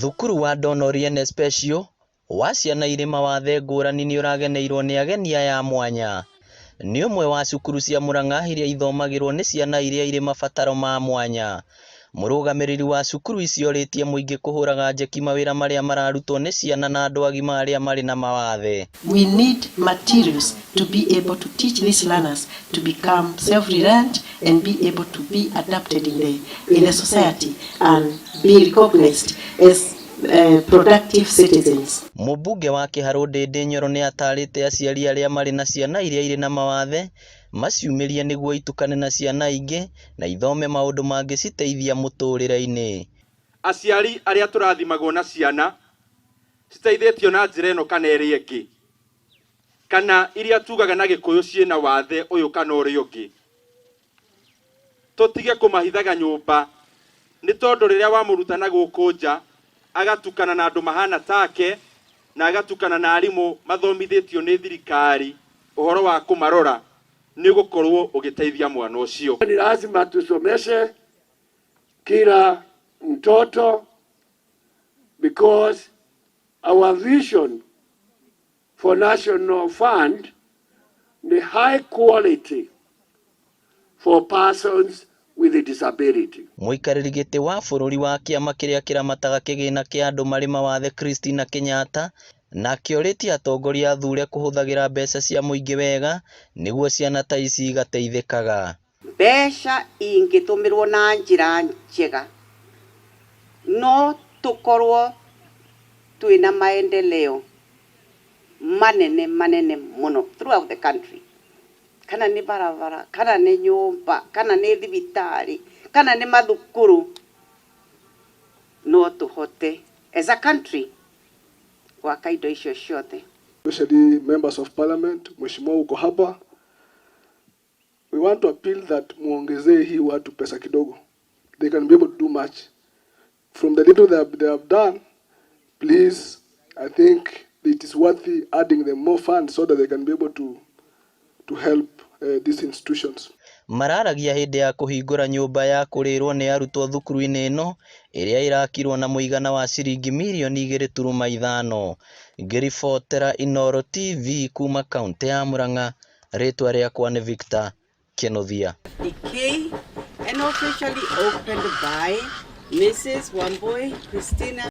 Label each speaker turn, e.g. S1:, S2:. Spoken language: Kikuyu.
S1: Thukuru wa Don Oriene Special wa ciana irĩ mawathe ngũrani nĩũrageneirwo nĩ ageni aya a mwanya. Nĩ ũmwe wa cukuru cia Murang'a iria ithomagĩrwo nĩ ciana iria irĩ mabataro ma mwanya. Mũrũgamĩrĩri wa cukuru icio orĩtie mũingĩ kũhũraga njeki mawĩra marĩa mararutwo nĩ ciana na andũ agima arĩa marĩ na mawathe.
S2: We need materials to be able to teach these learners to become self-reliant and be able to be adapted in the society and be recognized as productive citizens.
S1: Mũmbunge wa Kĩharũ Ndĩndĩ Nyoro nĩ atarĩte aciari arĩa marĩ na ciana iria irĩ na mawathe maciumĩrie nĩguo itukane na ciana ingĩ na ithome maũndũ mangĩciteithia mũtũrĩre-inĩ.
S3: Aciari arĩa tũrathimagwo na ciana citeithĩtio na njĩra ĩno kana ĩrĩa ĩngĩ, kana iria tugaga na Gĩkũyũ ciĩna wathe ũyũ kana ũrĩa ũngĩ, tũtige kũmahithaga nyũmba, nĩ tondũ rĩrĩa wamũruta na gũkũ nja agatukana na andũ mahana take na agatukana na arimũ mathomithĩtio nĩ thirikari ũhoro wa kũmarora, nĩ ũgũkorwo ũgĩteithia mwana ũcio.
S4: Ni lazima tusomeshe kila mtoto because our vision for National Fund ni high quality for persons with a disability.
S1: Mũikarĩri gĩtĩ wa bũrũri wa kĩama kĩrĩa kĩramataga kĩgĩna kĩa andũ marĩ mawathe Christina Kenyatta nake orĩtie atongoria athure kũhũthagĩra mbeca cia mũingĩ wega nĩguo ciana ta ici igateithĩkaga.
S5: Mbeca ingĩtũmĩrwo na njĩra njega no tũkorwo twĩna maendeleo manene manene mũno throughout the country, kana nĩ barabara, kana nĩ nyũmba, kana nĩ thibitarĩ, kana nĩ mathukuru, no tũhote as a country gwaka indo icio ciothe.
S6: Especially members of parliament, mheshimiwa uko hapa, we want to appeal that muongezee hii watu pesa kidogo. They can be able to do much. From the little they have done, please, I think it is worthy adding them more funds so that they can be able to help these institutions.
S1: Mararagia hĩndĩ ya kũhingũra nyũmba ya kũrĩrwo nĩ arutwo thukuru-inĩ ĩno ĩrĩa ĩrakirwo na mũigana wa ciringi mirioni 2.5. Ngĩribotera Inooro TV kuma kaũntĩ ya Murang'a, rĩtwa rĩakwa nĩ Victor Kĩnuthia.
S5: Decay and officially opened by Mrs. Wambui Christina.